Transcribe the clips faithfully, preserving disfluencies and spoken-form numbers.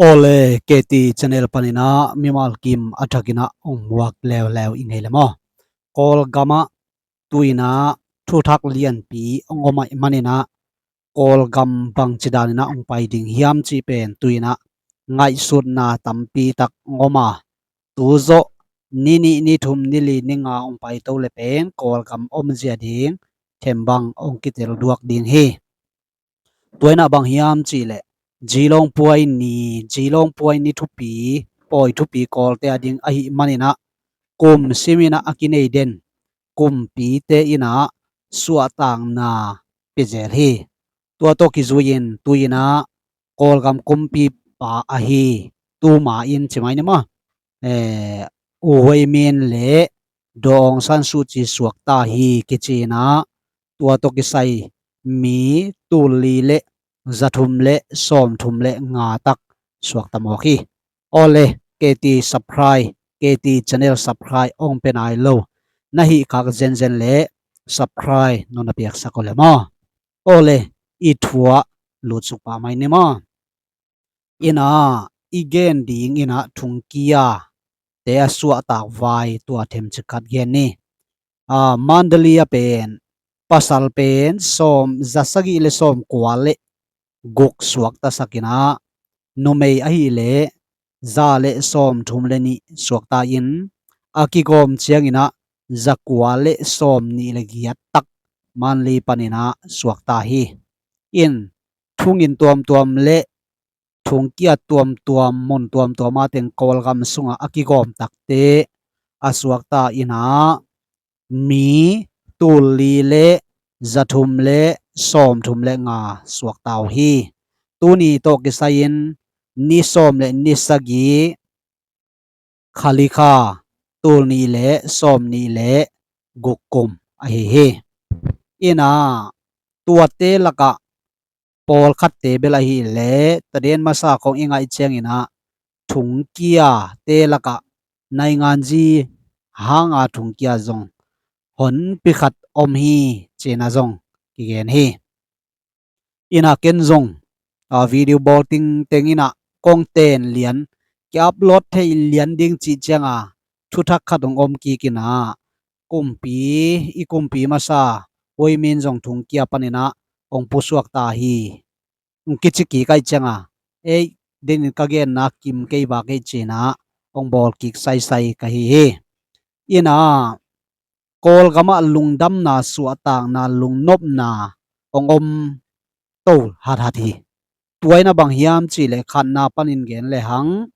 Awle, K T channel paninah mimal kim a thakinah hong muak leuleu i ngei le maw? Kawlgamah tuinah thuthak lianpi hong om ahih maninah Kawlgam bangci daninah hong pai ding hiam cih pen tuinah ngaihsutna tampi tak hong om a, tu zawh ni nih, ni thum, ni li, ni nga hong paito le pen Kawlgam omzia ding thembang hong kitel duak ding hi. Tuinah bang hiam cihleh Zilong puai ni, Zilong puai ni thupi, pawi thupi Kawlte a ding ahih maninah kum siminah a kinei den kumpite inah suahtakna pizel hi. Tua tawh kizui-in tuinah Kawlgam kumpipa ahi tuma in ci mai ni maw, eh, U Wei Min le Daw Aung San Suu Kyi suakta hi kicinah tua tawh kisai mi tul li le zathum le sawmthum le nga tak suakta mawk hi. Awle, K T subscribe, K T channel subscribe hong pe nai lo na hih khak zenzen le subscribe nong na piaksak aw le maw? Awle, i thu ah lutsuk pah mai ni maw? Inah i gen ding inah thungkia te a suahtak vai tua themcik khat gen ni. A, Mandalay a pen pasal pen sawm za sagih le sawm kua le guk suaktasak inah numei ahileh za le sawmthum le nih suakta in a kigawm cianginah za kua le sawm nih le giat tak Mandalay paninah suakta hi. In thungin tuamtuam le thungkia tuamtuam, mun tuamtuam a teng Kawlgam sungah a kigawm takte a suakta inah mi tul li le zathum le sawmthum le nga suakta uh hi. Tuni tawh kisai-in ni sawm le ni sagih khalikha tul nih le sawm nih le guk kum ahi hi. Inah tuate lakah pawlkhatte bel ahileh taden masa khong i ngaih cianginah thungkiate lakah nainganzi hanga thungkia zong honpi khat om hi cinah zong kigen hi. Inah ken zong a video bawl tingteng inah kong ten lian ki upload theih lian ding cih cianga thuthak khat hong om kik inah kumpi, i kumpi masa U Wei Min zong thungkia paninah hong pusuakta hi. Hong kici kik ahih cianga ei denin ka genna kim kei bak ei cinah hong bawl kik saisai ka hi hi. Inah Kawlgamah lungdamna, suahtakna, lungnopna hong om to hathat hi. Tuaina bang hiam cihleh khatna panin gen lehang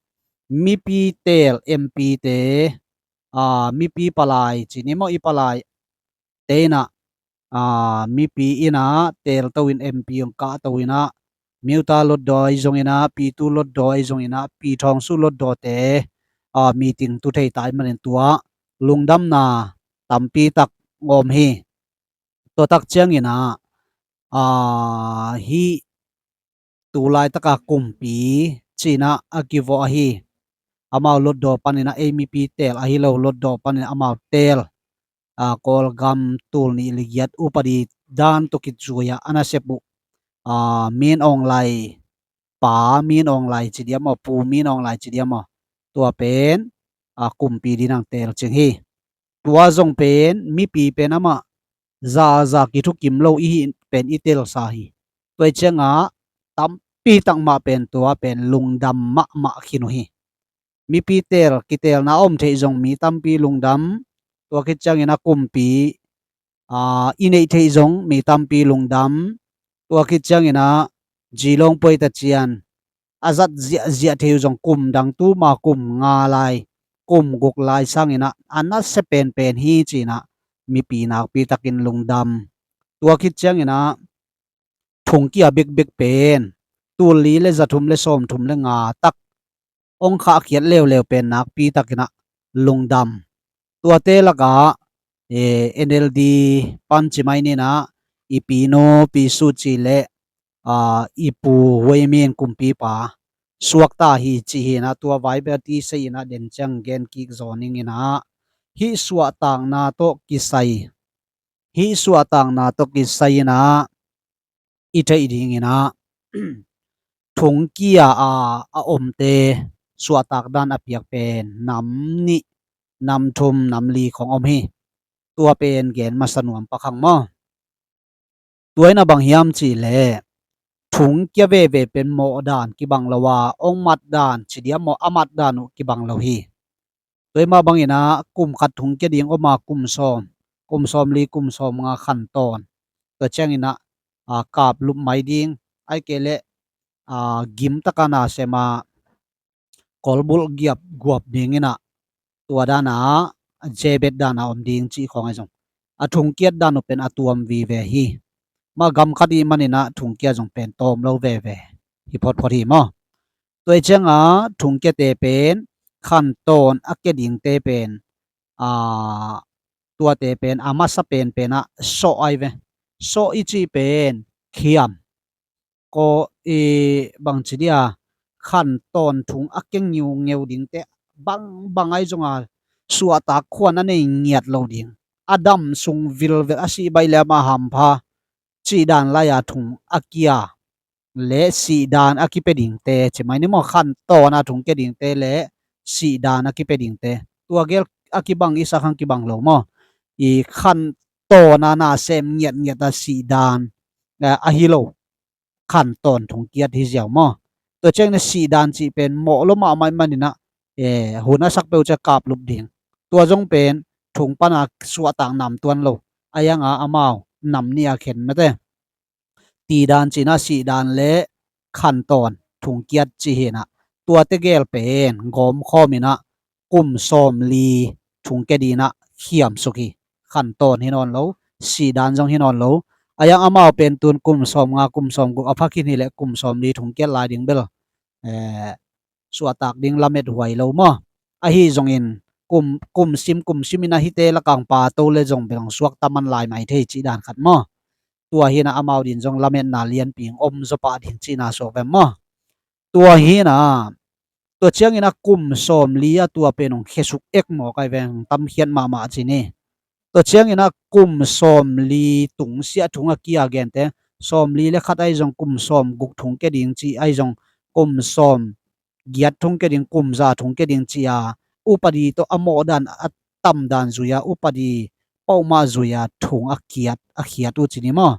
mipi teel M P te, a, mipi palai ci ni maw, i palai te inah, a, mipi inah teelto in M P hong kahto inah Miuta Lotdaw ahi zonginah, Pitu Lotdaw ahi zonginah, Pi Thawng Su Lotdaw te, a, meeting tu thei ta ahih manin tua lungdamna tampi tak hong om hi. Tua tak cianginah, a, hih tu laitaka kumpi cinah a kivawh ahi. Amau Lotdaw paninah ei mipi teel ahi lo, Lotdaw panin amau teel, a, Kawlgam tul nih le giat upadi dan tawh kizui-ah a nasep uh, a, Min Aung Hlaing pa, Min Aung Hlaing ci diam aw, Pu Min Aung Hlaing ci diam aw, tua pen, a, kumpi dinang teel cing hi. Tua zong pen mipi pen amah za za kithukim lo i hih pen i telsa hi. Tua i ciangah tampi tak mah pen tua pen lungdam mahmah khin uh hi. Mipi teel, kiteelna a om theih zong mi tampi lungdam. Tua khit ciangin a kumpi, a, i neih theih zong mi tampi lungdam. Tua khit ciangin a Zilong puai ta cian a zat ziahziah thei uh zong kum dang tuma kum nga lai, kum guk lai sanginah a nasia penpen hi cinah mipi nakpi takin lungdam. Tua khit cianginah thungkia bekbek pen tul li le zathum le sawmthum le nga tak hong khahkhiat leuleu pen nakpi takinah lungdam. Tuate lakah, eh, N L D pan ci mai ninah i pinu, Pi Suu Kyi le, ah, i pu Win Myint kumpipa suakta hi ci hinah tua vai bel ti sei inah den ciang gen kik zaw ninginah hih suahtakna tawh kisai, hih suahtakna tawh kisai inah i theih dinginah thungkia a a omte suahtak dan a piak pen nam nih, nam thum, nam li khong om hi. Tua pen gen masa nuam pak hang maw. Tua in a bang hiam cih leh thungkia veve pen mawh dan kibang lo a, ong mat dan ci dia mawh a mat dan uh kibang lo hi. Tua i mah bangin a kum khat thungkia ding om a, kum sawm, kum sawm li, kum sawm nga khan tawn. Tua ciangin a, a, kap lup mai ding, ai kei leh, a, gim taka na sem a, kolbulh giap guap dingin a, tua dan a, jebet dan a om ding cih khawng ahi zong, a thungkiat dan uh pen a tuam vive hi. Mah gam khat i hih manin a thungkia zong pen tawm lo veve hi photphot hi maw. Tua i cianga thungkiate pen khan tawn a kia dingte pen, a, tuate pen a masa penpen a sawh ai ve. Sawh i cih pen khiam. Ko i bangci dia khan tawn thung a kia ngiungeu dingte bangbang ai zonga suahtak khuan a nei ngiat lo ding. A dam sung vilvel a sih baih le amah hampha cih dan lai-a thung a kia le sih dan a kipia dingte, ci mai ni maw, khan tawn a thung kia dingte le sih dan a kipia dingte. Tua gel a kibang i sak hang kibang lo maw. I khan tawn a na sem ngiatngiat a sih dan, eh, ahi lo khan tawn thungkiat hi ziau maw. Tua ciangin a sih dan cih pen mawh lo mahmah i hih manin a, eh, hun a sak peuh cia kap lup ding. Tua zong pen thung pana suahtak nam tuan lo. A ianga amau nam nih a khen mate. Ti dan cihna sih dan le khan tawn thungkiat cih hi na. Tuate gel pen gawmkhawm in a kum sawm li thungkia ding in a khiam suk hi. Khan tawn hi nawn lo, sih dan zong hi nawn lo. A iang amau pen tun kum sawm nga, kum sawm guk a pha khin hi leh kum sawm li thungkiat lai ding bel, eh, suahtak ding lamet huai lo maw. Ahi zongin kum, kum sim, kum sim in a hihte lakang pa to le zong bel hong suakta man lai mai thei cih dan khat maw. Tua hi na amau din zong lametna lianpi hong om zaw pah ding cihna suak vem maw. Tua hi na, tua ciangin a kum sawm li a tua pen hong khesuk ek mawk ai veng, tamkhiat mahmah ci ni. Tua ciangin a kum sawm li tung siah thung a kia gente, sawm li le khat ahi zong kum sawm guk thungkia ding ci, ahi zong kum sawm giat thungkia ding, kum za thungkia ding ci a, upadi tawh a mawh dan a tam dan zui a, upadi pawh mah zui a thung a khiat, a khiat uh ci ni maw.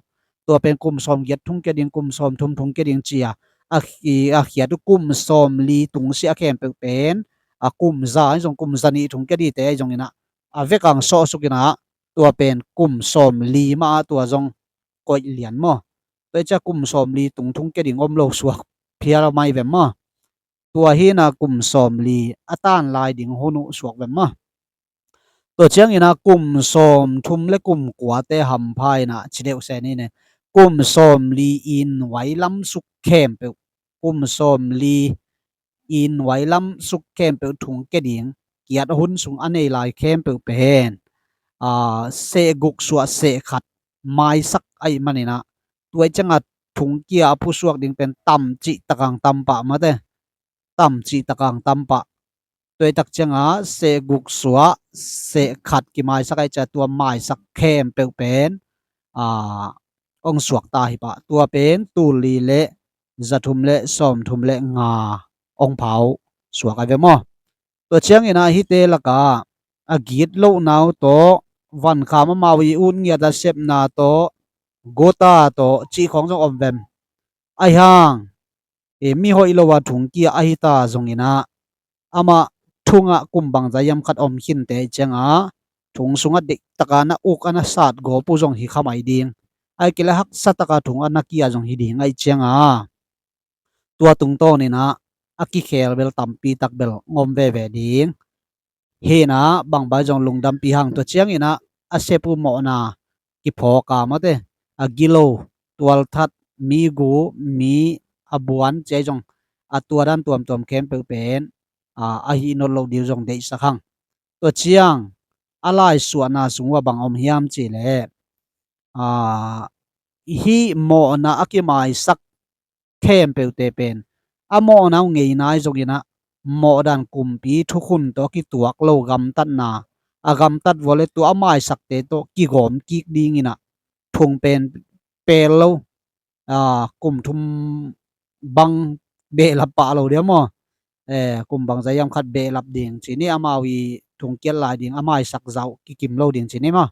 Tua pen kum sawm giat thungkia ding, kum sawm thum thungkia ding ci a, a khi-, a khiat uh kum sawm li tung siah khempeuh pen, a kum za ahi zong kum za nih thungkia dingte ahi zongin a, a vek ang sawhsuk in a, tua pen kum sawm li mah a tua zong koih lian maw. Tua i cia kum sawm li tung thungkia ding om lo suak phial mai vem maw. Tua hi na kum sawm li a tan lai ding hun uh suak vem maw. Tua ciangin a kum sawm thum le kum kuate hampha in a ci deuh se ni ne. Kum sawm li i nuai lam suk khempeuh, kum sawm li i nuai lam suk khempeuh thungkia ding, kiat hun sung a nei lai khempeuh pen, a, seh guk suah seh khat maisak ahih manin a, tua i cianga thungkia a pusuak ding pen tam cih takang tam pah mate. Tam cih takang tam pah. Tua i tak cianga seh guk suah seh khat kimaisak ahih cia tua maisak khempeuh pen, a, hong suakta hi pah. Tua pen tul li le za thum le sawm thum le nga hong pha uh suak ai ve maw. Tua ciangin a hihte laka a gitlohna uh tawh, vankham amau i ut ngiat a sepna tawh, gota tawh cih khawng zong om vem. Ahi hang, e, mi hoih lo a thungkia ahi ta zongin a, amah thungah kum bangzah hiam khat om khinte i cianga, thung sungah deihtaka na uk a na sat gawp uh zong hi kha mai ding. Ahih kei leh haksa taka thung a na kia zong hi ding ahih cianga, tua tungtawnin a, a kikhel bel tampi tak bel ngom veve ding. Hi na, bangbai zong lungdampi hang tua ciangin a, a sep uh mawhna kiphawk a mate, a gilo, tualthat, mi gu, mi a buan ci ahi zong, a tua dan tuamtuam khempeuh pen, a, a hih not loh ding uh zong deihsak hang. Tua ciang a laisuahna sung uh a bang om hiam cih leh, a, hih mawhna a kimaisak khempeuhte pen a mawhna uh ngeina ahi zongin a, mawhdan kumpi thukhun tawh a kituak lo gamtatna, a gamtat vua le tua a maisakte tawh kigawm kik dingin a, thung pen pel lo, a, kum thum bang behlap pah lo dia maw? Eh, kum bangzah hiam khat behlap ding ci ni, amau i thungkiat lai ding a maisak zah uh kikim lo ding ci ni maw?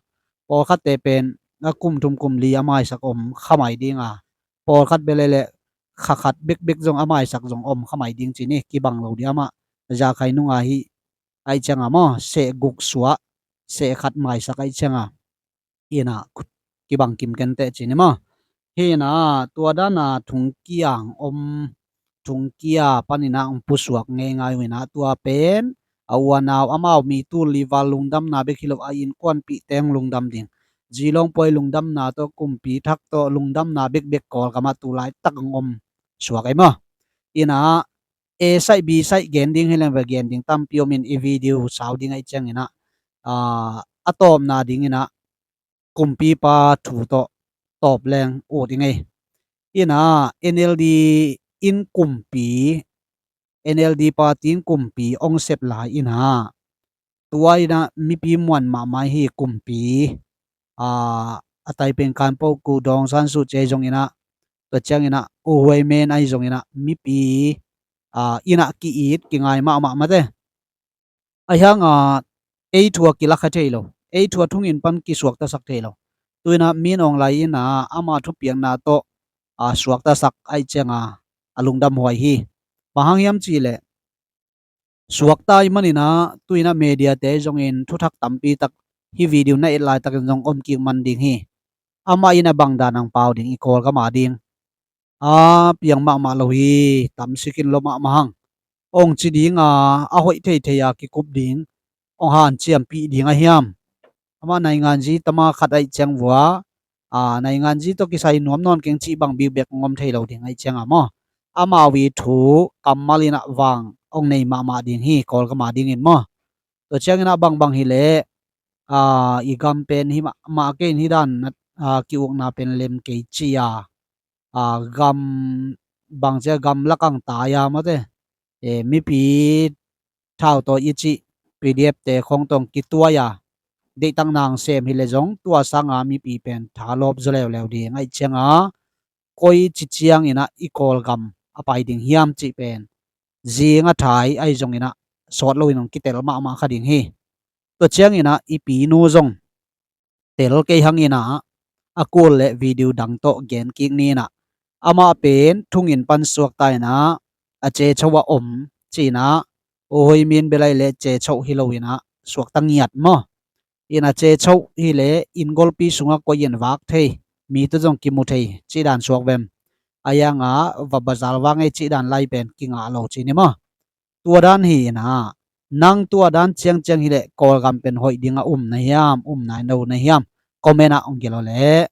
Pawlkhatte pen a kum thum kum li a maisak om khamai ding a, pawlkhat bia leh leh kha khat bekbek zong a maisak zong om khamai ding ci ni, kibang lo dia mah. Zakhai nunga hi ai cianga maw, seh guk suah, seh khat maisak ai cianga, ina kibang kim kenteh ci ni maw? Hina tua dana thungkiang om, thungkia panina hong pusuak ngeingai uh ina, tua pen a u a nau amau mi tul li val lungdamna bek hi lo a, innkuanpihte hong lungdam ding, zilong puai lungdamna tawh, kumpi thak tawh lungdamna bekbek Kawlgamah tu laitak hong om suak ai maw? Ina A side B side gen ding hi leng ve, gen ding tampi om in, i video sau ding ai ciangina, a tawpna dingina kumpipa thu tawh tawp leng ut i ngei. Ina NLD in kumpi, NLD party in kumpi hong sep lai ina, tua ina mipi muan mahmah hi kumpi, a, a taipeng khanpo ku dawng sansuh cei zongina, tua ciangina uhuai men ai zongina mipi, a, ina ki-it kingai mahmah mate. Ahi hanga ei thua kilakha thei lo, ei thua thungin pan kisuaktasak thei lo. Tuina min ong lai ina ama thupiakna tawh, a, suaktasak ai cianga a lungdam huai hi. Bang hang hiam cihleh suakta i manina tuina mediate zongin thuthak tampi tak hi video na et laitakin zong om kik man ding hi. Amah ina bangdan ang pau ding i Kawlgama ding. A piang mahmah lo hi, tamsikin lo mahmah hang. Ong ci dinga a hoih theithei a kikup ding ong hanciampih ding a hiam? Amah nainganzi tama khat aih ciang vua, a, nainganzi tawh kisai nuam nawn keng cih bang bikbek ngom thei lo ding aih cianga maw? Amau i thu kammal ina vang ong nei mahmah ding hi, Kawlgama dingin maw? Tua ciangina bangbang hileh, a, i gam pen hi mahmah kei in hi dan, a, ki-ukna pen lem kei ci a, a, gam bangcia gam lakang tai a mawte, e, mipi thau tawh i cih PDF te khong tawh kituai a, deihtak nang sem hileh zong tua sanga mipi pen thalawp zaw leuleu ding aih cianga koi ci ciangina i Kawlgam a pai ding hiam cih pen zinga thai ahi zongina sawt loin hong kitel mahmah kha ding hi. Tua ciangina i pinu zong tel kei hangina a kul le video dang tawh gen kik nina, amah pen thungin pan suakta ina a cecho a om cina, uhuai min bia lai le cecho hi loina suakta ngiat maw? Ina cecho hileh inn golpi sunga koi in vak thei, mi tawh zong kimu thei cih dan suak vem? Ahi hanga va bazal vak ngei cih dan lai pen kingah lo ci ni maw? Tua dan hi ina, nang tua dan ciangciang hileh Kawlgam pen hoih dinga um na hiam, um nai lo na hiam? Comment ah ong gelo leh.